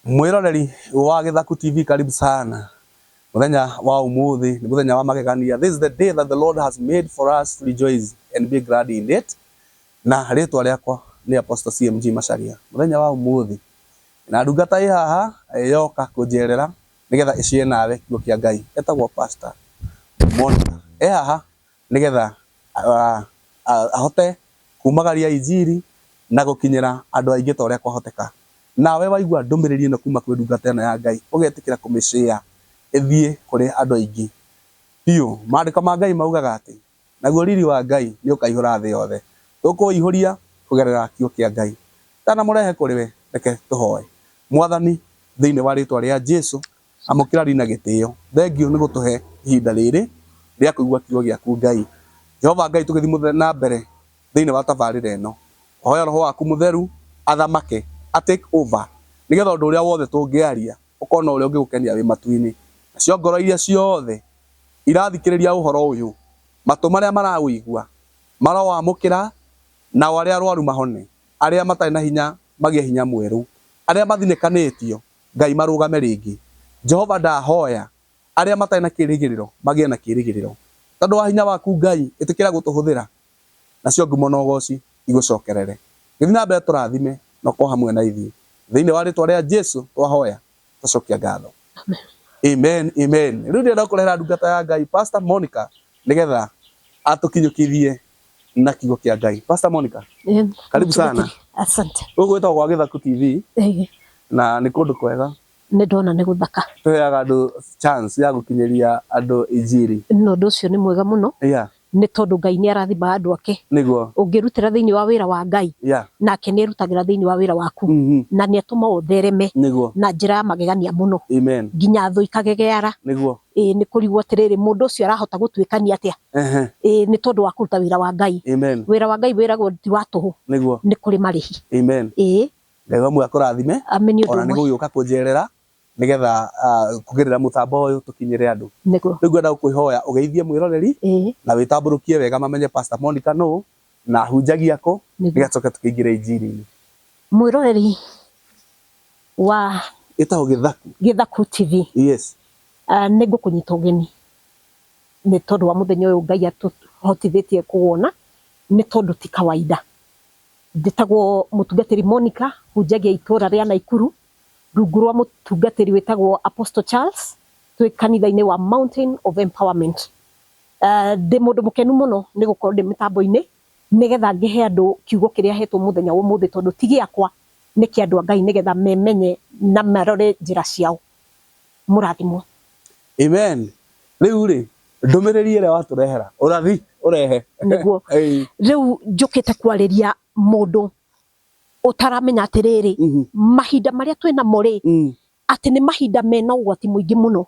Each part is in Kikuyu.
Mwiroreri wa Githaku TV, karibu sana. Muthenya wa umuthi ni muthenya wa magegania. This is the day that the Lord has made for us to rejoice and be glad in it. Na ritwa riakwa ni Apostle CMG Macharia. Muthenya wa umuthi na ndungata ĩ haha yoka kunjerera nigetha ĩcie nawe kiugo kĩa Ngai, etagwo Pastor Monica. E haha nigetha ahote kumagaria injiri na gukinyira andu aingi ta uria kwahoteka. Nawe waigua ndumiriri ino kuma kwi ndungata ino ya Ngai, ugetikira kumishare ithie kuri andu aingi biu. Maandiko ma Ngai maugaga ati naguo riri wa Ngai ni ukaihura thi yothe. Tukuihuria kugerera kiugo kia Ngai. Ndanamurehe kuri we, reke tuhoe. Mwathani, thiini wa ritwa ria Jesu, amukira rina gitio. Thengiũ nĩ gũtũhe ihinda rĩrĩ rĩa kũigua kiugo gĩaku Ngai. Jehova Ngai, tũgĩthiĩ na mbere thĩinĩ wa tabarĩra ĩno, hoya roho waku mũtheru athamake, a take over, nĩgetha ũndũ ũrĩa wothe tũngĩaria ũkorwo na ũrĩa ũngĩgũkenia wĩ matu-inĩ. Nacio ngoro iria ciothe irathikĩrĩria ũhoro ũyũ, matũ marĩa maraũigua marowamũkĩra, nao arĩa arwaru mahone, arĩa matarĩ na hinya magĩe hinya mwerũ, arĩa mathinĩkanĩtio Ngai marũgame rĩngĩ. Jehova, ndahoya arĩa matarĩ na kĩrĩgĩrĩro magĩe na kĩrĩgĩrĩro tondũ wa hinya waku Ngai. Ĩtĩkĩra gũtũhũthĩra, nacio ngumo na ũgoci igũcokerere. Gĩthiĩ na mbere, tũrathime na ũkorwo hamwe na ithuĩ. Thĩinĩ wa rĩtwa rĩa Jesu twahoya twacokia ngatho, amen, amen. Rĩu ndĩrenda kũrehera ndungata ya Ngai, Pastor Monica, nĩgetha atũkinyũkithie na kiugo kĩa Ngai. Pastor Monica, karibu sana. Asante. Gũkũ gwĩtagwo gwa Gĩthaku TV na nĩ kũndũ kwega. Nĩ ndona nĩ gũthaka. Tũheaga andũ chance ya gũkinyĩria andũ injiri. Na ũndũ ũcio nĩ mwega mũno, nĩ tondũ Ngai nĩ arathima andũ ake. Ũngĩrutĩra thĩinĩ wa wĩra wa Ngai, nake nĩ erutagĩra thĩinĩ wa wĩra waku, na nĩ atũma ũthereme na njĩra ya magegania mũno, nginya thũ ikagegeara. Ĩĩ, nĩ kũrigwo atĩrĩrĩ, mũndũ ũcio arahota gũtuĩkania atĩa? Ĩĩ, nĩ tondũ wa kũruta wĩra wa Ngai. Wĩra wa Ngai wĩragwo ti wa tũhũ. Nĩ kũrĩ marĩhi. Ĩĩ. Ngai wa muoyo akũrathime. Amen, nĩ ũndũ Ona nĩ ũmwe. Gũgĩũka kũnjerera nĩgetha kũgerera mũtambo ũyũ tũkinyĩre andũ. Rĩu ngwenda gũkwĩhoya ũgeithie mwĩroreri na wĩtambũrũkie wega mamenye Pastor Monica nũ na hunjagia kũ, nĩgetha tũcoke tũkĩingĩre injiri-inĩ. Mwĩroreri wa Ĩtagwo Gĩthaku. Gĩthaku TV. Nĩ ngũkũnyita ũgeni nĩ tondũ wa mũthenya ũyũ Ngai atũhotithĩtie kũwona, nĩ tondũ ti kawaida. Njĩtagwo mũtungatĩri Monica, hunjagia itũra rĩa Naikuru rungu rwa mũtungatĩri wĩtagwo Apostle Charles, twĩ kanitha-inĩ wa Mountain of Empowerment. Ndĩ mũndũ mũkenu mũno nĩ gũkorwo ndĩ mĩtambo-inĩ nĩgetha ngĩhe andũ kiugo kĩrĩa hetwo mũthenya wa ũmũthĩ, tondũ ti gĩakwa, nĩ kĩa andũ a Ngai, nĩgetha memenye na marore njĩra ciao. Mũrathimwo. Amen. Rĩu rĩ, ndũmĩrĩri ĩrĩa watũrehera, ũrathi ũrehe. Nĩguo. Rĩu njũkĩte kwarĩria mũndũ ũtaramenya atĩrĩrĩ, mahinda marĩa twĩ namo rĩ, atĩ nĩ mahinda mena ũgwati mũingĩ mũno,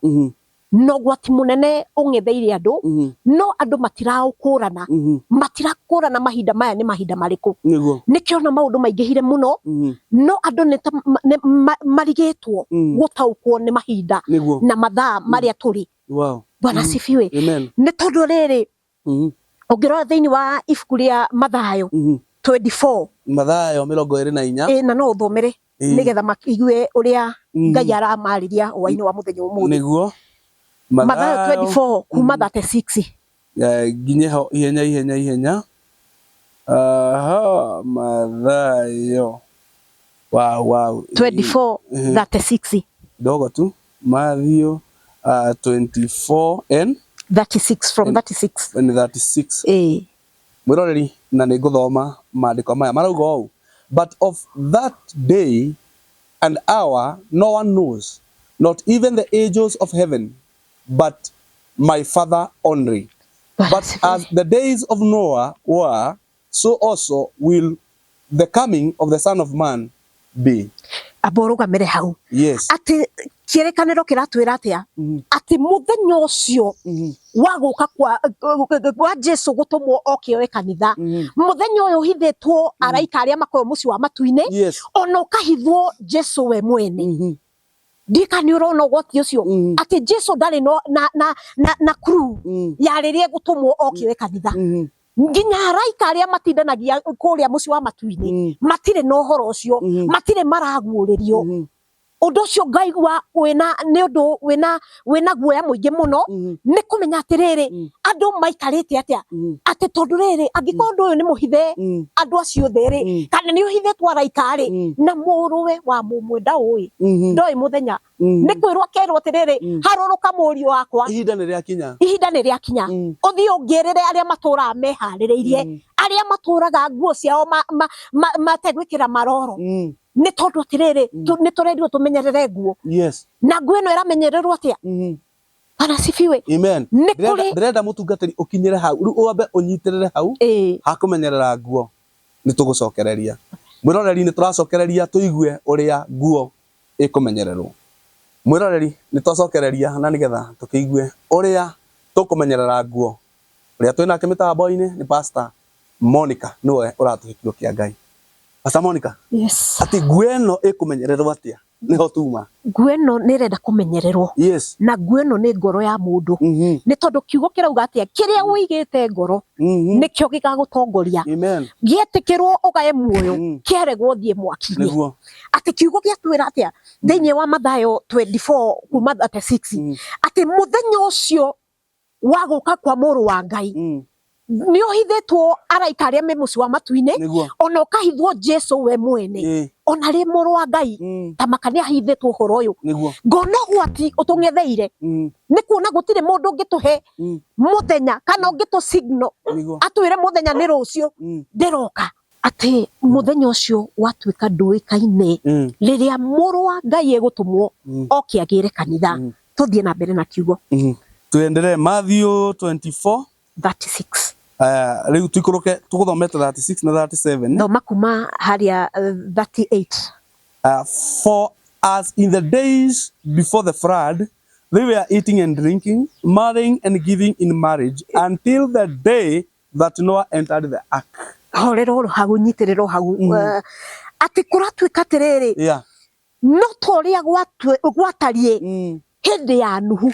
na ũgwati mũnene ũng'etheire andũ, no andũ matiraũkũrana, matirakũrana mahinda maya nĩ mahinda marĩkũ. Nĩkĩo na maũndũ maingĩhire mũno, no andũ nĩ ta marigĩtwo gũtaũkwo nĩ mahinda na mathaa marĩa tũrĩ. Bwana asifiwe. Amen. Nĩ tondũ rĩrĩ, ũngĩrora thĩinĩ wa ibuku rĩa Mathayo 24. Mathayo 24. Ĩ, na no ũthomere nĩgetha makigue ũrĩa Ngai aramarĩria hwainĩ wa mũthenya ũmũthĩ. Mathayo 24 kuma 36. Nginye ho ihenya ihenya ihenya. Aha, Mathayo, wow. 24 36. Dogo tu. Matthew 24 and 36, from 36. And 36. Ĩ. Mwiroreri, na nĩ ngũthoma maandĩko maya marauga ũũ: "But of that day and hour no one knows, not even the angels of heaven, but my Father only. But as the days of Noah were, so also will the coming of the Son of Man be." Amba ũrũgamĩre hau. Atĩ kĩrĩkanĩro kĩratwĩra atĩa? Atĩ mũthenya ũcio wa gũka kwa Jesu gũtũmwo oke oe kanitha, mũthenya ũyũ ũhithĩtwo araika arĩa makoragwo mũciĩ wa matu-inĩ, ona ũkahithwo Jesu we mwene. Ndika nĩ ũrona ũgwati ũcio, atĩ Jesu ndarĩ no, na crew ya rĩrĩa egũtũmwo oke oe kanitha. Nginya araika arĩa matindanagia kũrĩa mũciĩ wa matu-inĩ matirĩ na ũhoro ũcio, matirĩ maraguũrĩrio. Ũndũ ũcio ngaigua wĩna nĩ ũndũ wĩna guoya mũingĩ mũno, nĩ kũmenya atĩrĩrĩ, andũ maikarĩte atĩa, atĩ tondũ rĩrĩ, angĩkorwo ũndũ ũyũ nĩ mũhithe andũ acio othe rĩ, kana nĩ ũhithĩtwo araika rĩ, na mũrũwe wa mũmwe ndaũĩ, ndoĩ mũthenya, nĩ kwĩrwo akerwo atĩrĩrĩ, harũrũka mũriũ wakwa, ihinda nĩ rĩakinya, ihinda nĩ rĩakinya, ũthiĩ ũngĩrĩre arĩa matũraga meharĩrĩirie, arĩa matũraga nguo ciao mategwĩkĩra maroro, nĩ tondũ atĩrĩrĩ, nĩ tũrerirwo tũmenyerere nguo. Yes. Na nguo ĩno ĩramenyererwo atĩa? Bwana asifiwe. Amen. Nĩ kũrĩ ndĩrenda mũtungatĩri ũkinyĩre hau rĩu, wambe ũnyitĩrĩre hau hakũmenyerera nguo, nĩ tũgũcokereria mwĩroreri, nĩ tũracokereria tũigue ũrĩa nguo ĩkũmenyererwo. Mwĩroreri, nĩ twacokereria na nĩgetha tũkĩigue ũrĩa tũkũmenyerera nguo. Ũrĩa twĩ nake mĩtambo-inĩ nĩ Pastor Monica, nĩwe ũratũhe kiugo kĩa Ngai. Pastor Monica. Yes. Atĩ nguo ĩno ĩkũmenyererwo atĩa? Nĩho tuma. Nguo ĩno nĩ ĩrenda kũmenyererwo. Yes. Na nguo ĩno nĩ ngoro ya mũndũ. Nĩ tondũ kiugo kĩrauga atĩa, kĩrĩa ũigĩte ngoro nĩkĩo gĩgagũtongoria. Amen. Gĩetĩkĩrwo ũgae muoyo, kĩaregwo ũthiĩ mwaki-inĩ. Nĩguo. Atĩ kiugo gĩatwĩra atĩa thĩinĩ wa Mathayo 24 kuma 36, atĩ mũthenya ũcio wa gũka kwa mũrũ wa Ngai nĩ ũhithĩtwo araika arĩa me mũciĩ wa matu-inĩ, ona ũkahithwo Jesu we mwene, ona rĩ mũrũ wa Ngai ta maka nĩ ahithĩtwo ũhoro ũyũ. Ngona ũgwati ũtũng'etheire, nĩ kuona gũtirĩ mũndũ ũngĩtũhe mũthenya kana ũngĩtũ signal atwĩre mũthenya nĩ rũciũ ndĩroka, atĩ mũthenya ũcio watuĩka ndũĩkaine rĩrĩa mũrũ wa Ngai egũtũmwo oke agĩre kanitha. Tũthiĩ na mbere na kiugo. Tuendelee Matthew 24 36. Rĩu tuikũrũke tũgũthomete 36 na 37. Thoma kuma harĩa 38. For as in the days before the flood, they were eating and drinking, marrying and giving in marriage, until the day that Noah entered the ark. Horera oro hau, nyitĩrĩra hau. Atĩ kũratuĩka atĩrĩrĩ, no ta ũrĩa gwatariĩ hĩndĩ ya Nuhu,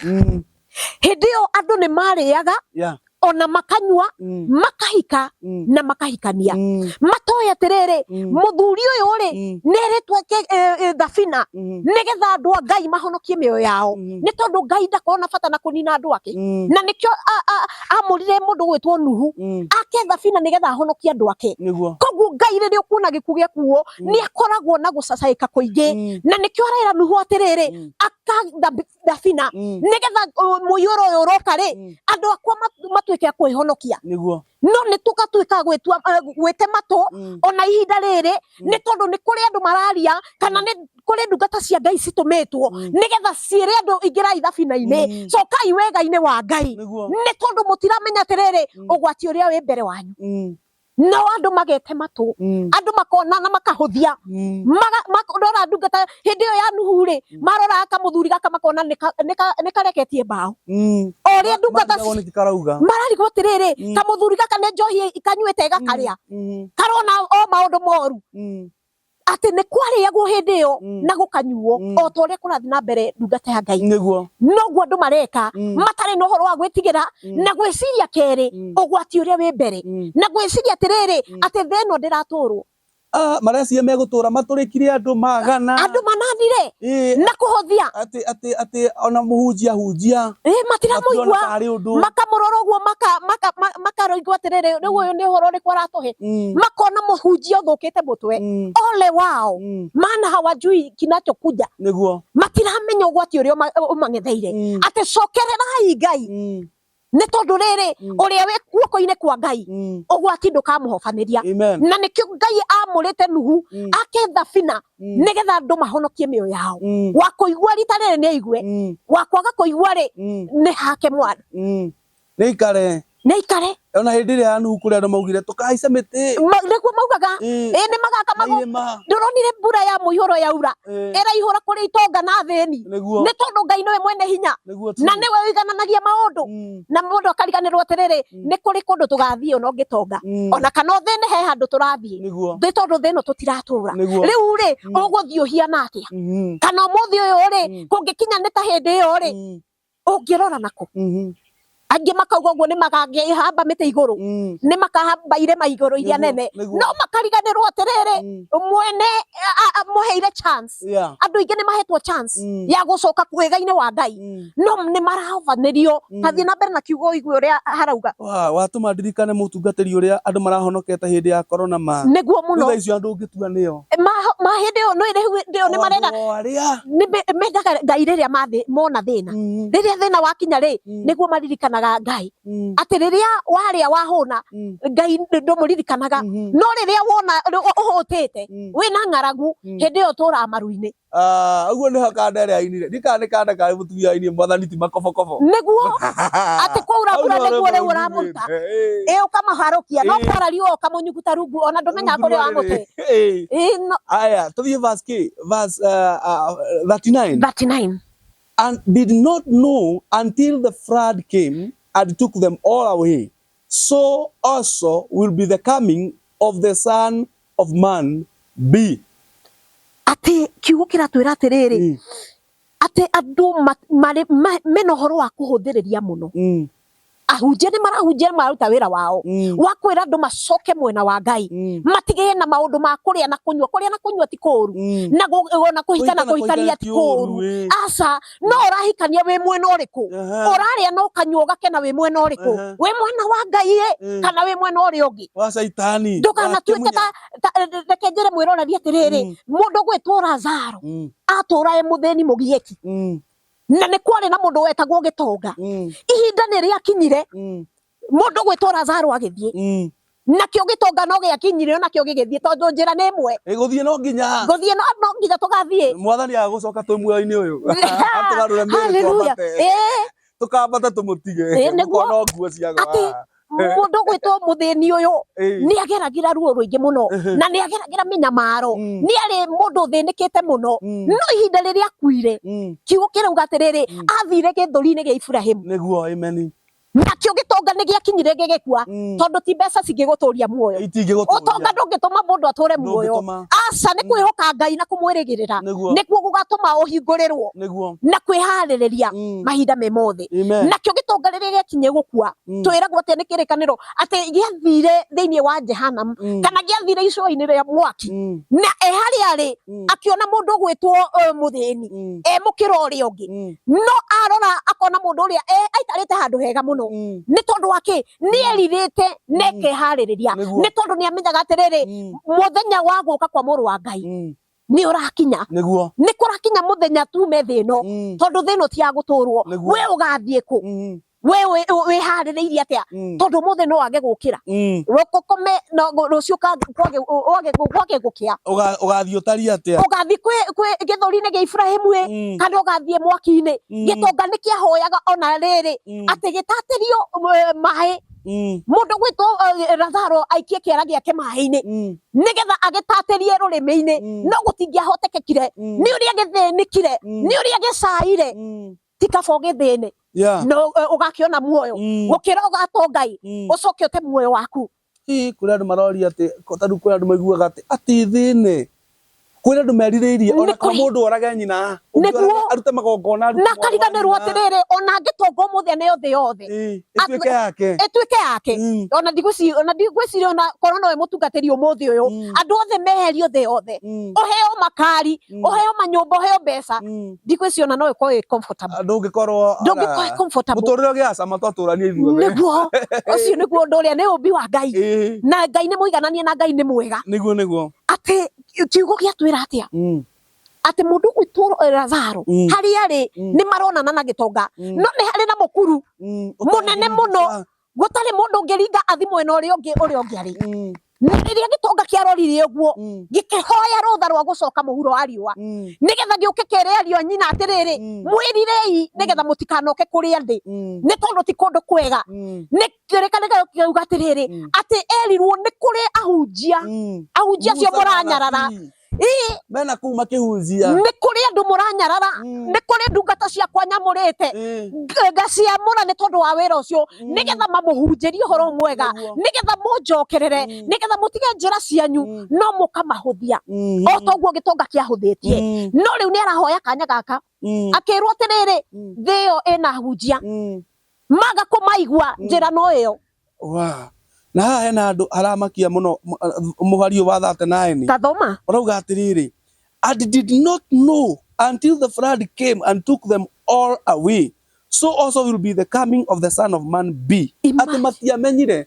hĩndĩ ĩyo andũ nĩ marĩaga ona makanyua, makahika na makahikania, matoĩ atĩrĩrĩ, mũthuri ũyũ rĩ nĩerĩtwo eke thabina nĩgetha andũ a Ngai mahonokie mĩoyo yao, nĩ tondũ Ngai ndakorwo na bata na kũnina andũ ake, na nĩkĩo amũrire mũndũ gwĩtwo Nuhu ake thabina nĩgetha ahonokie andũ ake. Koguo Ngai rĩrĩa ũkuona gĩkuũ gĩakuo nĩ akoragwo na gũcacaĩka kũingĩ, na nĩkĩo arera Nuhu atĩrĩrĩ, aka thabina nĩgetha mũiyũro ũyũ ũroka rĩ, andũ akwa matuĩke a kwĩhonokia. No nĩ tũgatuĩka gwĩte matũ ona ihinda rĩrĩ, nĩ tondũ nĩ kũrĩ andũ mararia, kana nĩ kũrĩ ndungata cia Ngai citũmĩtwo nĩgetha ciĩre andũ ingĩrai thabina-inĩ, cokai wega-inĩ wa Ngai, nĩ tondũ mũtiramenya atĩrĩrĩ ũgwati ũrĩa wĩ mbere wanyu. No andũ magete matũ, andũ makona na makahũthia, ndora ndungata hĩndĩ ĩyo ya Nuhu rĩ, maroraga kamũthuri gaka makona nĩ kareketie mbaũ, o ũrĩa ndungata mararigwo atĩrĩrĩ, kamũthuri gaka nĩ njohi kanyuĩte gakarĩa, karona o maũndũ moru, atĩ nĩ kwarĩagwo hĩndĩ ĩyo na gũkanyuo o ta ũrĩa kũrathiĩ na mbere ndungata ya Ngai. Noguo andũ mareka, matarĩ na ũhoro wa gwĩtigĩra na gwĩciria kerĩ ũgwati ũrĩa wĩ mbere, na gwĩciria atĩrĩrĩ, atĩ thĩ ĩno ndĩratũrwo. Marecia megũtũra matũrĩkire andũ magana, andũ mananire na kũhũthia, atĩ ona mũhunjia hunjia matiramũigua, makamũrora ũguo, makaroigua atĩrĩrĩ, rĩu ũyũ nĩ ũhoro ũrĩkũ aratũhe, makona mũhunjia ũthũkĩte mũtwe, ole wao, maana hawajui kinachokuja. Nĩguo matiramenya ũgwati ũrĩa ũmang'etheire, atĩ cokererai Ngai, nĩ tondũ rĩrĩ, ũrĩa wĩ guoko-inĩ kwa Ngai ũgwati ndũkamũhobanĩria. Na nĩkĩo Ngai amũrĩte Nuhu ake thabina nĩgetha andũ mahonokie mĩoyo yao. Wa kũigua rita rĩrĩ nĩ aigue, wa kwaga kũigua rĩ, nĩ hake mwana. Nĩ ikare, nĩ ikare. Ona hĩndĩ ĩrĩa ya Nuhu kũrĩ andũ maugire tũkahaica mĩtĩ, nĩguo maugaga, ĩ nĩ magaka ndũronire mbura ya mũihũro yaura ĩraihũra kũrĩ itonga na athĩni, nĩ tondũ Ngai nĩwe mwene hinya na nĩwe ũigananagia maũndũ, na mũndũ akariganĩrwo atĩrĩrĩ, nĩ kũrĩ kũndũ tũgathiĩ ona ũngĩtonga ona kana ũthĩne, he handũ tũrathiĩ, nĩ tondũ thĩ ĩno tũtiratũra. Rĩu rĩ, ũgũthiĩ ũhiana atĩa? Kana ũmũthĩ ũyũ rĩ, kũngĩkinya nĩ ta hĩndĩ ĩyo rĩ, ũngĩrora nakũ? Angĩ makauga ũguo nĩ makangĩhamba mĩtĩ igũrũ, nĩ makahamba irĩma igũrũ iria Nĩguo, nene, nĩguo. no makariganĩrwo atĩrĩrĩ, mwene mũheire chance. Andũ aingĩ nĩ mahetwo chance ya gũcoka wega-inĩ wa Ngai, no nĩ marahobanĩrio. Tathiĩ na mbere na kiugo ũigue ũrĩa harauga. Watũma ndirikane mũtungatĩri ũrĩa andũ marahonokete hĩndĩ ya corona ma. Nĩguo mũno. Thutha icio andũ ũngĩtua nĩo. Ma hĩndĩ ĩyo nĩ hĩndĩ ĩyo nĩ marenda O arĩa. Nĩ mendaga Ngai rĩrĩa mona thĩna. Rĩrĩa thĩna wakinya rĩ, nĩguo maririkanaga Ngai. Atĩ rĩrĩa warĩa wahũna, Ngai ndũmũririkanaga. No rĩrĩa wona ũhũtĩte, wĩna ng'aragu, hĩndĩ ĩyo ũtũraga maru-inĩ. Ah, ũguo nĩho kanda ĩrĩa ainire. Ndikana nĩ kanda karĩ mũtumia ainire mwathani ti makobokobo. Nĩguo atĩ kwaura mbura nĩguo rĩu ũramũruta. Ĩ ũkamũharũkia, no kwara riũa ũkamũnyuguta rungu, ona ndũmenyaga kũrĩa wamũte. Ĩ no. Aya, tũthiĩ verse kĩ? Verse 39. 39. And did not know until the flood came and took them all away. So also will be the coming of the Son of Man be. Atĩ kiugo kĩratwĩra atĩrĩrĩ, atĩ andũ marĩ mena ũhoro wa kũhũthĩrĩria mũno. Ahunjia nĩ marahunjia, mararuta wĩra wao wa kwĩra andũ macoke mwena wa Ngai, matigĩe na maũndũ ma kũrĩa na kũnyua. Kũrĩa na kũnyua ti kũũru, na ona kũhika na kũhikania ti kũũru, aca. No ũrahikania wĩ mwena ũrĩkũ? Ũrarĩa na ũkanyua ũgakena wĩ mwena ũrĩkũ? Wĩ mwena wa Ngai ĩ, kana wĩ mwena ũrĩa ũngĩ wa Caitani? Ndũkanatuĩke ta reke njĩre mwĩroreri atĩrĩrĩ, mũndũ gwĩtwo Lazaro atũra e mũthĩni mũgiĩki, na nĩ kwarĩ na mũndũ wetagwo gĩtonga. Ihinda nĩ rĩakinyire mũndũ gwĩtwo Lazaro agĩthiĩ, nakĩo gĩtonga no gĩakinyire onakĩo gĩgĩthiĩ, tondũ njĩra nĩ ĩmwe. Gũthiĩ no nginya. Gũthiĩ no nginya tũgathiĩ. Mwathani agũcoka twĩ muoyo-inĩ ũyũ. Atũgarũre mĩĩrĩ. Hallelujah. Tũkambate tũmũtige. Nĩguo. No nguo cia Atĩ mũndũ gwĩtwo mũthĩni ũyũ nĩ ageragĩra ruo rũingĩ mũno, na nĩ ageragĩra mĩnyamaro, nĩ arĩ mũndũ ũthĩnĩkĩte mũno, no ihinda rĩrĩa akuire, kiugo kĩrauga atĩrĩrĩ, athire gĩthũri-inĩ gĩa Iburahĩmu. Nĩguo, amen. Nakĩo gĩtonga nĩ gĩakinyire gĩgĩkua, tondũ ti mbeca cingĩgũtũria muoyo. Ũtonga ndũngĩtũma mũndũ atũre muoyo, aca. Nĩ kwĩhoka Ngai na kũmwĩrĩgĩrĩra nĩguo gũgatũma ũhingũrĩrwo na kwĩharĩrĩria mahinda me mothe. Nakĩo gĩtonga rĩrĩa gĩakinyire gũkua, twĩragwo atĩ nĩ kĩrĩkanĩro atĩ gĩathire thĩinĩ wa Jehanamu, kana gĩathire icua-inĩ rĩa mwaki, na e harĩa arĩ akĩona mũndũ ũgwĩtwo mũthĩni e mũkĩra ũrĩa ũngĩ, no arora akona mũndũ ũrĩa aikarĩte handũ hega mũno. Nĩ tondũ wa kĩ? Nĩ erirĩte na ekeharĩrĩria, nĩ tondũ nĩ amenyaga atĩrĩrĩ, mũthenya wa gũka kwa mũrũ wa Ngai nĩ ũrakinya. Nĩguo. Nĩ kũrakinya mũthenya tume thĩ ĩno, tondũ thĩ ĩno ti ya gũtũrwo. We ũgathiĩ kũ? We wĩharĩrĩirie atĩa? Tondũ ũmũthĩ no wage gũkĩra, rũkũkome rũciũ kwage gũkĩa. Ũgathiĩ ũtariĩ atĩa? Ũgathiĩ kwĩ gĩthũri-inĩ gĩa Iburahĩmu ĩ, kana ũgathiĩ mwaki-inĩ? Gĩtonga nĩ kĩahoyaga ona rĩrĩ atĩ gĩtatĩrio maĩ, mũndũ gwĩtwo Lazaro aikie kĩara gĩake maĩ-inĩ nĩgetha agĩtatĩrie rũrĩmĩ-inĩ, no gũtingĩahotekekire nĩ ũrĩa gĩthĩnĩkire, nĩ ũrĩa gĩcaire. Ti kaba ũgĩthĩne no ũgakĩona muoyo, gũkĩra ũgatonga ũcoke ũte muoyo waku. Kũrĩ andũ maroria atĩ tarĩu kũrĩ andũ maiguaga atĩ thĩne, kũrĩ andũ merirĩirie ona kana mũndũ orage nyina, arute magongona, na kariganĩrwo atĩrĩrĩ, ona angĩtonga ũmũthĩ aneo thĩ yothe ĩtuĩke yake, ĩtuĩke yake. Ona ndigwĩciria ona korwo nowe mũtungatĩri ũmũthĩ ũyũ, andũ othe meherio thĩ yothe, ũheo makari, ũheo manyũmba, ũheo mbeca, ndigwĩciria ona no ĩkorwo ĩ comfortable. Ndũngĩkorwo ndũngĩkorwo ĩ comfortable. Mũtũrĩre ũgĩacama twatũrania ithuothe. Nĩguo ũcio nĩguo ũndũ ũrĩa nĩ ũmbi wa Ngai, na Ngai nĩ mũigananie na Ngai nĩ mwega. Nĩguo, nĩguo. Atĩ kiugo gĩatwĩra atĩa? Atĩ mũndũ gwĩtwo Lazaro harĩa arĩ nĩ maronana na gĩtonga, no nĩ harĩ na mũkuru mũnene mũno gũtarĩ mũndũ ũngĩringa athi mwena ũrĩa ũngĩ ũrĩa ũngĩ arĩ. Na rĩrĩa gĩtonga kĩarorire ũguo, gĩkĩhoya rũtha rwa gũcoka mũhuro wa riũa, nĩgetha gĩũke kĩre ariũ a nyina atĩrĩrĩ, mwĩrirei nĩgetha mũtikanoke kũrĩa ndĩ, nĩ tondũ ti kũndũ kwega. Nĩ kĩrĩkanĩro kĩauga atĩrĩrĩ, atĩ erirwo nĩ kũrĩ ahunjia, ahunjia acio mũranyarara mena kũu makĩhunjia, nĩ kũrĩ andũ mũranyarara, nĩ kũrĩ ndungata ciakwa nyamũrĩte ngaciamũra nĩ tondũ wa wĩra ũcio, nĩgetha mamũhunjĩrie ũhoro mwega, nĩgetha mũnjokerere, nĩgetha mũtige njĩra cianyu, no mũkamahũthia o toguo gĩtonga kĩahũthĩtie. No rĩu nĩ arahoya kanya gaka, akĩrwo atĩrĩrĩ, thĩ ĩyo ĩna ahunjia. Maga kũmaigua njĩra no ĩyo. Wa. Na haha hena andũ haramakia mũno mũhari ũyũ wa 39. Ta thoma. Ũrauga atĩrĩrĩ, and did not know until the flood came and took them all away, so also will be the coming of the Son of Man be. Atĩ Imagine. matiamenyire.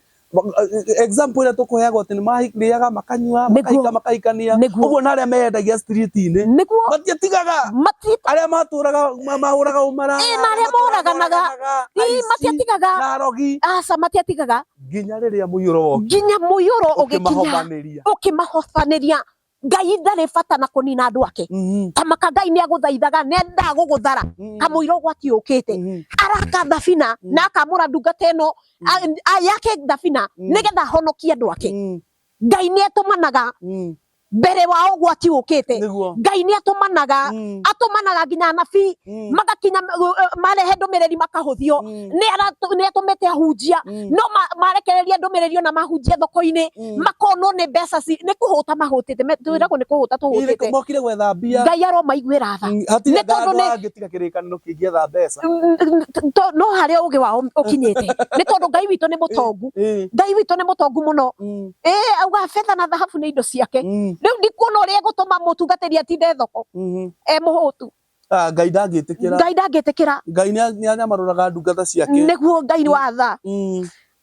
Example ĩrĩa tũkũheagwo atĩ nĩ marĩaga makanyua Nĩguo. makahika makahikania Nĩguo. ũguo na arĩa meyendagia street-inĩ Nĩguo. matiatigaga Mati arĩa matũraga mahũraga ũmaraya Ĩ, na arĩa moraganaga. Ĩ, matiatigaga. na arogi Aca matiatigaga nginya rĩrĩa mũiyũro wokire nginya mũiyũro ũgĩkinya ũkĩmahobanĩria. Ũkĩmahobanĩria. Ngai ndarĩ bata na kũnina andũ ake. Tamaka Ngai nĩ agũthaithaga, nĩ endaga gũgũthara kamũira ũgwati ũkĩte. Araka thabina na akamũra ndungata ĩno yake thabina nĩgetha ahonokie andũ ake. Ngai nĩ atũmanaga mbere wa ũgwati ũkĩte. Nĩguo. Ngai nĩ atũmanaga, atũmanaga nginya anabii magakinya marehe ndũmĩrĩri makahũthio. Nĩ atũmĩte ahunjia no marekereria ndũmĩrĩri ona mahunjia thoko-inĩ makonwo nĩ mbeca nĩ kũhũta mahũtĩte. Twĩragwo nĩ kũhũta tũhũtĩte. Mokire gwetha mbia. Ngai aromaiguĩra tha. Hatirĩ Nĩ tondũ andũ angĩ tiga kĩrĩkanĩro kĩngĩetha mbeca. No harĩa ũgĩ wao ũkinyĩte nĩ tondũ Ngai witũ nĩ mũtongu. Ngai witũ nĩ mũtongu mũno. Ĩ auga betha na thahabu nĩ indo ciake. Rĩu ndikuona ũrĩa egũtũma mũtungatĩri atinde thoko e mũhũtu. Ah, Ngai ndangĩtĩkĩra. Ngai ndangĩtĩkĩra. Ngai nĩ anyamarũraga ndungata ciake. Nĩguo Ngai nĩ wa tha.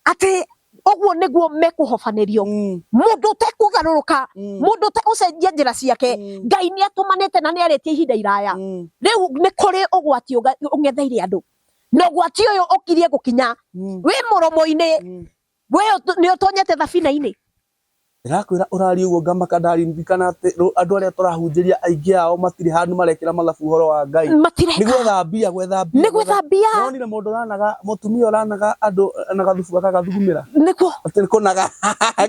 Atĩ ũguo nĩguo mekũhobanĩrio. Mũndũ ũtekũgarũrũka, mũndũ ũtegũcenjia njĩra ciake, Ngai nĩ atũmanĩte na nĩ arĩtie ihinda iraya. Rĩu nĩ kũrĩ ũgwati ũng'etheire andũ, na ũgwati ũyũ ũkirie gũkinya wĩ mũromo-inĩ. We nĩ ũtonyete thabina-inĩ. Ndĩrakwĩra ũraria ũguo ngamaka ndaririkana atĩ andũ arĩa tũrahunjĩria aingĩ ao matirĩ handũ marekĩra mathabu ũhoro wa Ngai. Nĩ Matireka. Gwetha mbia, gwetha mbia. Nĩ gwetha mbia. Nonire mũndũ ũranaga, mũtumia ũranaga andũ na gathubu akagathugumĩra. Nĩguo. Atĩ kũnaga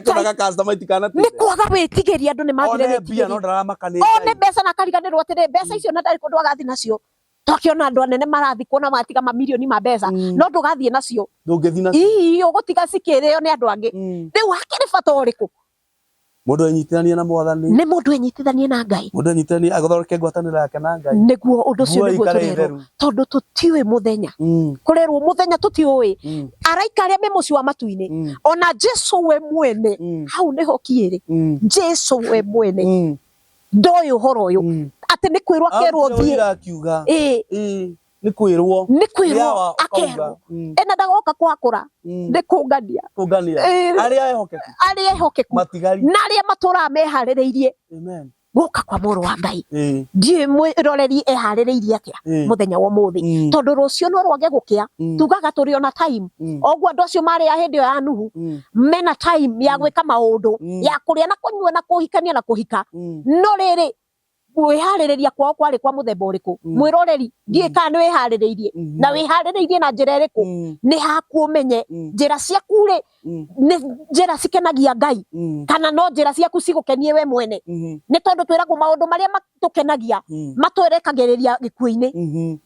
kũnaga customer Nĩ itikanatinde. Kwaga wĩtigĩri, andũ nĩ magire One mbia no wĩtigĩri. ndaramaka nĩ One Ngai. Mbeca na akariganĩrwo atĩrĩ, mbeca icio na ndarĩ kũndũ agathiĩ nacio. Twakĩona andũ anene marathikwo na matiga mamirioni ma mbeca, no ndũgathiĩ nacio. Ndũngĩthiĩ nacio. Ii ũgũtiga cikĩrĩo nĩ andũ angĩ. Rĩu hakĩrĩ bata ũrĩkũ? Mũndũ enyitithanie na Mwathani. Nĩ mũndũ enyitithanie na Ngai. Mũndũ enyitithanie athondeke ngwatanĩro yake na Ngai. Nĩguo ũndũ ũcio Nguo nĩguo ikare tũrerwo theru. Tondũ tũtiũĩ mũthenya. Kũrerwo mũthenya tũtiũĩ. Araika arĩa me mũciĩ wa matu-inĩ, ona Jesu we mwene. Hau nĩho kiĩrĩ. Jesu we mwene ndoĩ ũhoro ũyũ atĩ nĩ kwĩrwo akerwo Arutire thiĩ. ũira akiuga. Ĩĩ. Ĩĩ, nĩ kwĩrwo. Nĩ kwĩrwo Nĩ awa ũkauga. Akerwo ena ndagoka kwakũra nĩ kũngania. Kũngania. Ĩĩ. Arĩa ehokeku. Arĩa ehokeku. Matigari. Na arĩa matũraga meharĩrĩirie Amen. gũka kwa mũrũ wa Ngai. Ĩĩ. Ndiũĩ mwĩroreri eharĩrĩirie atĩa mũthenya wa ũmũthĩ, tondũ rũciũ no rwage gũkĩa. Tugaga tũrĩ ona time. Oguo andũ acio marĩ a hĩndĩ ĩyo ya Nuhu mena time ya gwĩka maũndũ, ya kũrĩa na kũnyua na kũhikania na kũhika. No rĩrĩ, kwĩharĩrĩria kwao kwarĩ kwa mũthemba ũrĩkũ? Mwĩroreri, ndiũĩ kana nĩ wĩharĩrĩirie, na wĩharĩrĩirie na njĩra ĩrĩkũ. Nĩ haku ũmenye njĩra ciaku rĩ, nĩ njĩra cikenagia Ngai kana no njĩra ciaku cigũkenie we mwene? Nĩ tondũ twĩragwo maũndũ marĩa matũkenagia matwerekagĩrĩria gĩkuũ-inĩ,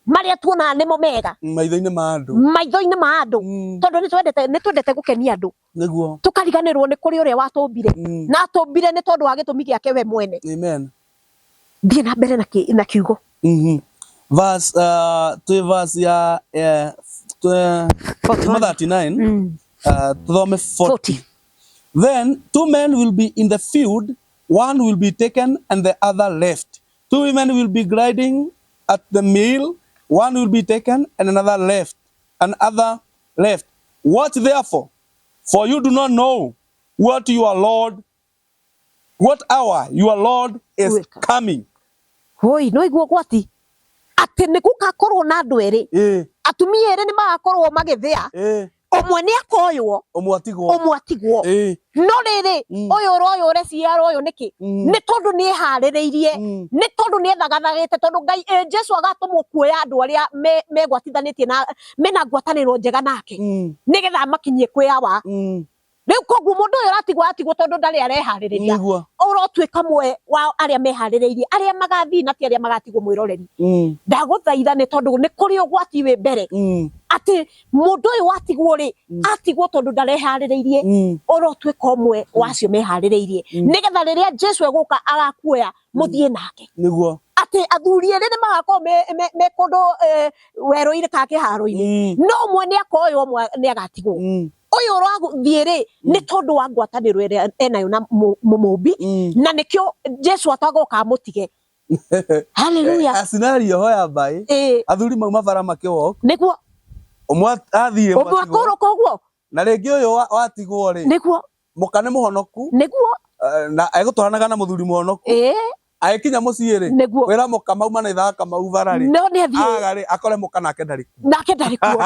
marĩa tuonaga nĩmo mega Maitho-inĩ ma andũ. Maitho-inĩ ma andũ. Tondũ nĩ twendete gũkenia andũ, Nĩguo. Tũkariganĩrwo nĩ kũrĩ ũrĩa watũmbire, na atũmbire nĩ tondũ wa gĩtũmi gĩake we mwene. Amen. Thiĩ na mbere na kiugo. Verse twĩ verse ya twĩ 39, tuthome 40. 40. Then two men will be in the field, one will be taken and the other left. Two women will be grinding at the mill, one will be taken and another left, and other left. Watch therefore, for you do not know what your Lord, what hour your Lord is Will come. Coming. Hoi, no iguo gwati atĩ nĩ gũgakorwo na andũ erĩ, atumia erĩ nĩ magakorwo magĩthĩa, ũmwe nĩ akoywo, Ũmwe atigwo. Ũmwe atigwo. No rĩrĩ, ũyũ ũroywo ũreciria aroywo nĩkĩ? Nĩ tondũ nĩ eharĩrĩirie, nĩ tondũ nĩ ethagathagĩte, tondũ Ngai Jesu agatũmwo kuoya andũ arĩa megwatithanĩtie na mena ngwatanĩro njega nake, nĩgetha amakinyie kwĩ awa. Rĩu koguo mũndũ ũyũ ũratigwo atigwo tondũ ndarĩ areharĩrĩria. Nĩguo. Ũrotuĩka mwe wa arĩa meharĩrĩirie, arĩa magathiĩ na ti arĩa magatigwo mwĩroreri. Ndagũthaitha nĩ tondũ nĩ kũrĩ ũgwati wĩ mbere. Atĩ mũndũ ũyũ watigwo rĩ, atigwo tondũ ndareharĩrĩirie. Ũrotuĩka ũmwe wa acio meharĩrĩirie. Nĩgetha rĩrĩa Jesu egũka agakuoya mũthiĩ nake. Nĩguo. Atĩ athuri erĩ nĩ magakorwo me kũndũ werũ-inĩ kana kĩharo-inĩ. No ũmwe nĩ akoywo, ũmwe nĩ agatigwo. Ũyũ ũrathiĩ rĩ, nĩ tondũ wa ngwatanĩro ĩrĩa enayo na mũmũmbi, na nĩkĩo Jesu atagoka amũtige. Hallelujah. Scenario hoya mbaĩ. Athuri mauma bara makĩwalk. Nĩguo. Ũmwe athiĩ ũmwe akũrũka ũguo. Na rĩngĩ ũyũ watigwo rĩ. Nĩguo. Mũka nĩ mũhonoku. Nĩguo. Na egũtwaranaga na mũthuri mũhonoku. Agĩkinya mũciĩ rĩ, wĩra mũka mauma na ithaa Kamau bara rĩ, no nĩ athiĩ aga rĩ, akore mũka nake ndarĩ kuo. Nake ndarĩ kuo.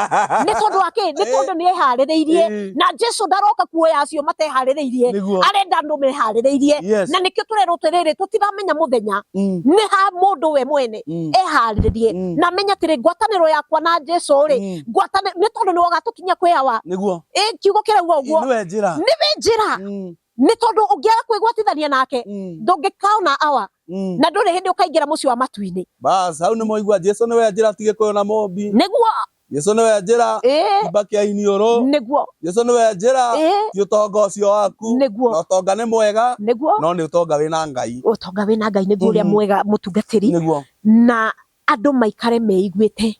Nĩ tondũ wa kĩ? Nĩ tondũ nĩ eharĩrĩirie. Na Jesu ndaroka kuoya acio mateharĩrĩirie. Arenda andũ meharĩrĩirie. Na nĩkĩo tũrerwo atĩrĩrĩ, tũtiramenya mũthenya. Nĩ ha mũndũ we mwene eharĩrĩrie. Na amenye atĩrĩ, ngwatanĩro yakwa na Jesu rĩ, ngwatanĩro nĩ tondũ nĩwe ũgatũkinyia kwĩ Awa. Nĩguo. Kiugo kĩrauga ũguo. Nĩwe njĩra. Nĩwe njĩra. Nĩ tondũ ũngĩaga kwĩgwatithania nake, ndũngĩkaona Awa. Na ndũrĩ hĩndĩ ũkaingĩra mũciĩ wa matu-inĩ. Bas, hau nĩ mwaigua Jesu nĩwe njĩra tige kũywo na mũmbi. Nĩguo. Jesu nĩwe njĩra. Kimba kĩa iniũrũ. Nĩguo. Jesu nĩwe njĩra. Ti ũtonga ũcio waku. Nĩguo. Na ũtonga nĩ mwega. Nĩguo. No nĩ ũtonga wĩna Ngai. Ũtonga wĩna Ngai nĩguo ũrĩa mwega mũtungatĩri. Nĩguo. Na andũ maikare meiguĩte.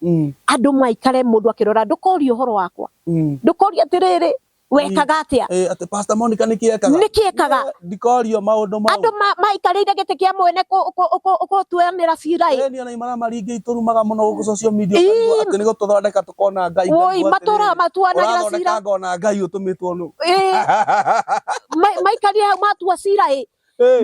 Andũ maikare mũndũ akĩrora, ndũkorie ũhoro wakwa. Ndũkorie atĩrĩrĩ, wekaga atĩa? Atĩ Pastor Monica nĩkĩ ekaga? Nĩkĩ ekaga? Ndikorio maũndũ mau. Andũ maikarĩire gĩtĩ kĩa mwene gũtuanĩra cira ĩ. Ĩni ona imaramari ingĩ itũrumaga mũno gũkũ social media ũkaigua atĩ nĩ gũtũthondeka tũkona Ngai. Woi, matũraga matuanagĩra cira. Ũrathondeka ngona Ngai ũtũmĩtwo nũ. Maikarire hau matua cira ĩ.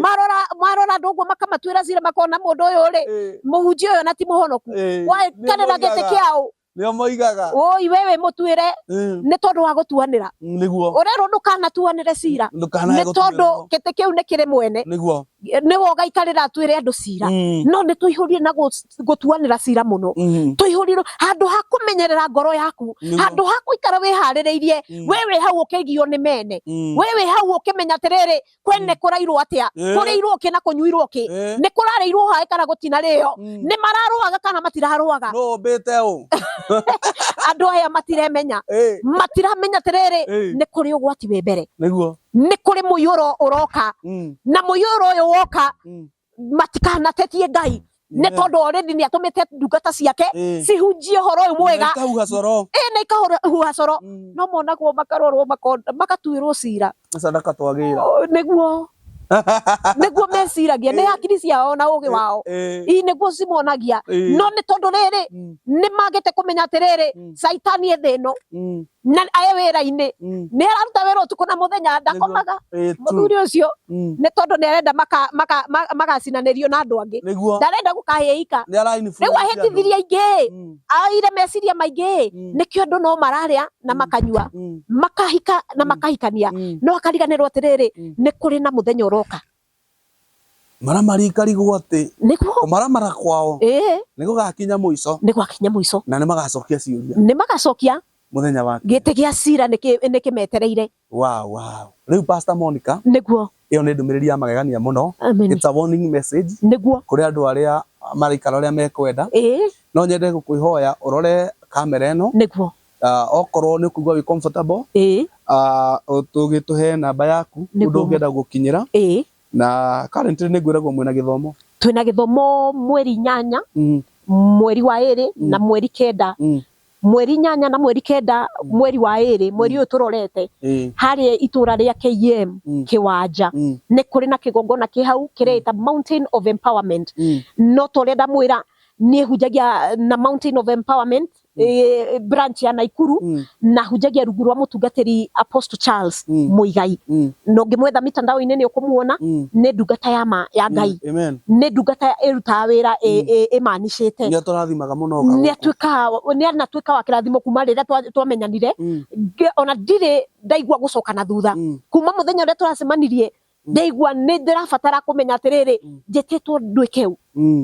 Marora andũ ũguo makamatuĩra cira, makona mũndũ ũyũ rĩ, mũhunjia ũyũ na ti mũhonoku. Waikarĩra gĩtĩ kĩa ũ? Nĩo moigaga. Oi, wewe mũtuĩre nĩ tondũ wa gũtuanĩra. Nĩguo. Ũrerwo ndũkanatuanĩre cira. Nĩ tondũ gĩtĩ kĩu nĩ kĩrĩ mwene. Nĩguo. Nĩwe ũgaikarĩra atuĩre andũ cira. No nĩ tũihũrire na gũtuanĩra cira mũno. Tũihũrire handũ ha kũmenyerera ngoro yaku, handũ ha gũikara wĩharĩrĩirie, we wĩ hau ũkĩgio nĩ mene. We wĩ hau ũkĩmenya atĩrĩrĩ, kwene kũrairwo atĩa, kũrĩirwo kĩ na kũnyuirwo kĩ, nĩ kũrarĩirwo haĩ kana gũtinarĩo, nĩ mararũaga kana matirarũaga. Nũ ũmbĩte ũ? Andũ aya matiremenya. Matiramenya atĩrĩrĩ, nĩ kũrĩ ũgwati wĩ mbere. Nĩguo. Nĩ kũrĩ mũiyũro ũroka. Na mũiyũro ũyũ woka, matikanatetie Ngai. Nĩ tondũ already nĩ atũmĩte ndungata ciake cihunjie ũhoro ũyũ mwega. Na ikahuha coro. Na ikahuha coro. No monagwo makarorwo magatuĩrwo cira. Sadaka twagĩra. Nĩguo. Nĩguo meciragia, nĩ hakiri ciao na ũgĩ wao. Ii nĩguo cimonagia. No nĩ tondũ rĩrĩ, nĩ magĩte kũmenya atĩrĩrĩ, Caitani e thĩ ĩno. Na e wĩra-inĩ. Nĩ araruta wĩra ũtukũ na mũthenya, ndakomaga. Mũthuri ũcio, nĩ tondũ nĩ arenda magacinanĩrio na andũ angĩ. Ndarenda gũkahĩika. Rĩu ahĩtithirie aingĩ, aire meciria maingĩ, nĩkĩo andũ no mararĩa na makanyua, makahika na makahikania. No akariganĩrwo atĩrĩrĩ, nĩ kũrĩ na mũthenya ũroka. Maramari ikarigwo atĩ Nĩguo. kũmaramara kwao nĩ gũgakinya mũico. Nĩ gwakinya mũico. Na nĩ magacokia ciũria. Nĩ magacokia. Mũthenya wa gĩtĩ gĩa cira nĩ kĩmetereire. Wow, wow. Rĩu Pastor Monica, Nĩguo. ĩyo nĩ ndũmĩrĩri ya magegania mũno. It's a warning message. Nĩguo. Kũrĩ andũ arĩa maraikara ũrĩa mekwenda. No nyende gũkwĩhoya ũrore kamera ĩno. Nĩguo. Okorwo nĩ ũkũigua wĩ comfortable, tũgĩtũhe namba yaku ũndũ ũngĩenda gũkinyĩra. Na currently nĩ ngwĩragwo mwĩna gĩthomo. Twĩna gĩthomo mweri 8, mweri wa 2 na mweri 9. Mweri 8 na mweri 9, mweri wa 2, mweri ũyũ tũrorete, harĩa itũra rĩa KM Kĩwanja, nĩ kũrĩ na kĩgongona kĩ hau kĩreĩta Mountain of Empowerment. No ta ũrĩa ndamwĩra, niĩ hunjagia na Mountain of Empowerment, branch ya Naikuru, na hunjagia rungu rwa mũtungatĩri Apostle Charles Muigai. Na ũngĩmwetha mitandao-inĩ nĩ ũkũmuona, nĩ ndungata ya ma ya Ngai. Nĩ ndungata ĩrutaga wĩra ĩmanicĩte. Nĩ atũrathimaga mũno. Nĩ anatuĩka wa kĩrathimo kuma rĩrĩa twamenyanire. Ona ndirĩ ndaigua gũcoka na thutha. Kuma mũthenya ũrĩa tũracemanirie, Ndaigua nĩ ndĩrabatara kũmenya atĩrĩrĩ, njĩtĩtwo nduĩke ũ,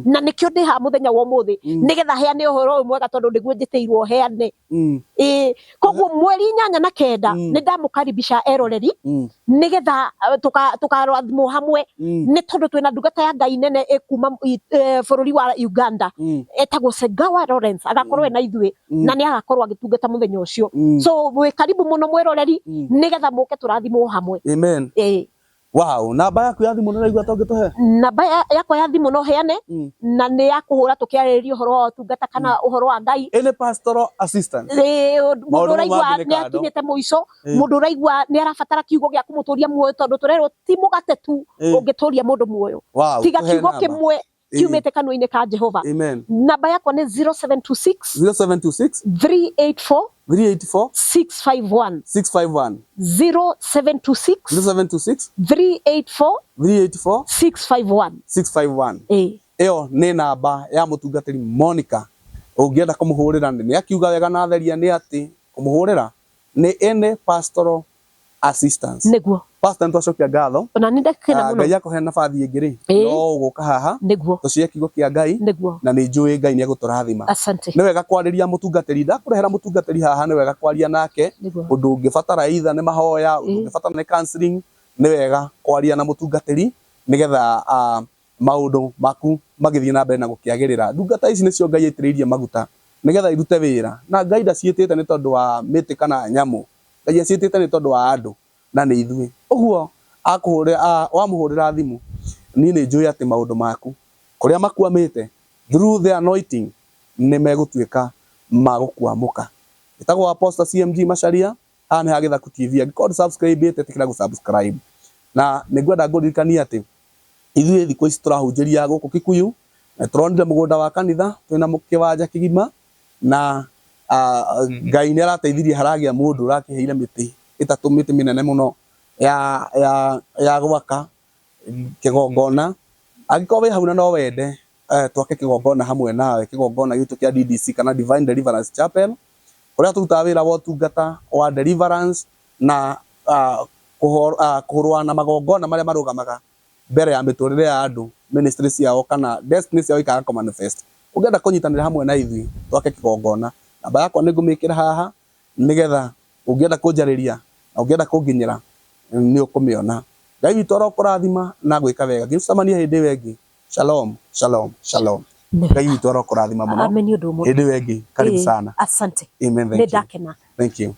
na nĩkĩo ndĩ haha mũthenya wa ũmũthĩ, nĩgetha heane ũhoro ũyũ mwega, tondũ nĩguo njĩtĩirwo heane. Ĩĩ, koguo mweri 8 na 9 nĩ ndamũkaribisha eroreri, nĩgetha tũkarathimwo hamwe, nĩ tondũ twĩna ndungata ya Ngai nene ĩkuma bũrũri wa Uganda, etagwo Segawa Lawrence, agakorwo ena ithuĩ na nĩ agakorwo agĩtungata mũthenya ũcio. So wĩ karibu mũno mwĩroreri, nĩgetha mũke tũrathimwo hamwe. Amen. Ĩĩ. Wow, namba yaku ya thimũ nĩraigua ta ũngĩtũhe? Namba yakwa ya thimũ no heane, na nĩ ya kũhũra tũkĩarĩrĩria ũhoro wa ũtungata kana ũhoro wa Ngai. Any pastoral assistance. Ĩĩ, mũndũ Maũndũ mau ũraigua mangĩ nĩ nĩ kando. akinyĩte mũico, mũndũ ũraigua nĩ arabatara kiugo gĩa kũmũtũria muoyo, tondũ tũrerwo ti mũgate tu ũngĩtũria mũndũ muoyo, tiga Tũhe kiugo namba. kĩmwe kiumĩte kanua-inĩ ka Jehova. Amen. Namba yakwa nĩ 0726 0726 384 384 651. 651. 0726 0726 384 384 651. 651. Ĩĩ. Ĩyo nĩ namba ya mũtungatĩri Monica, ũngĩenda kũmũhũrĩra. Nĩ akiuga wega na theria nĩ atĩ kũmũhũrĩra nĩ any pastoral assistance. Nĩguo. Pastor, nĩ twacokia ngatho. Ona nĩ ndakena Ah, mũno. Ngai akũhe nabathi ĩngĩ rĩ, no ũgũka haha tũcie kiugo kĩa Ngai, na nĩ njũĩ Ngai nĩ egũtũrathima. Asante. Nĩ wega kwarĩria mũtungatĩri, ndakũrehera mũtungatĩri haha, nĩ wega kwaria nake. Ũndũ ũngĩbatara either nĩ mahoya, ũndũ ũngĩbatara nĩ counseling, nĩ wega kwaria na mũtungatĩri nĩgetha maũndũ maku magĩthiĩ na mbere na gũkĩagĩrĩra. Ndungata ici nĩcio Ngai aitĩrĩirie maguta nĩgetha irute wĩra, na Ngai ndaciĩtĩte nĩ tondũ wa mĩtĩ kana nyamũ, Ngai aciĩtĩte nĩ tondũ wa andũ, na nĩ ithuĩ. Ũguo akũhũrĩra, wamũhũrĩra thimũ, niĩ nĩ njũĩ atĩ maũndũ maku kũrĩa makwamĩte through the anointing nĩ megũtuĩka ma gũkwamũka. Njĩtagwo Apostle CMG Macharia, haha nĩ ha Gĩthaku TV. Angĩkorwo ndũ subscribe ĩte, ĩtĩkĩra gũ subscribe. Na nĩ ngwenda ngũririkanie atĩ ithuĩ thikũ ici tũrahunjĩria gũkũ Kikuyu, na tũronire mũgũnda wa kanitha twĩna kĩwanja kĩgima, na Ngai nĩ arateithirie haragĩa mũndũ ũrakĩheire mĩtĩ ĩtatũ, mĩtĩ mĩnene mũno ya gwaka kĩgongona. Angĩkorwo wĩ hau na no wende twake kĩgongona hamwe nawe, kĩgongona gitũ kĩa DDC kana Divine Deliverance Chapel, kũrĩa tũrutaga wĩra wa ũtungata wa deliverance na kũrũa na magongona marĩa marũgamaga mbere ya mĩtũrĩre ya andũ, ministry ciao kana destiny ciao ikaga kũ manifest. Ũngĩenda kũnyitanĩra hamwe na ithuĩ twake kĩgongona, namba yakwa nĩ ngũmĩkĩra haha, nĩgetha ũngĩenda kũnjarĩria na ũngĩenda kũnginyĩra nĩ ũkũmĩona. Ngai witũ arokũrathima na gwĩka wega. Ngĩcemania hĩndĩ ĩyo ĩngĩ. Shalom, shalom, shalom. Ngai witũ arokũrathima mũno. Amen, ũndũ ũmwe. Hĩndĩ ĩyo ĩngĩ, karibu sana. Asante. Amen, nĩ thank you. Ndakena. Thank you.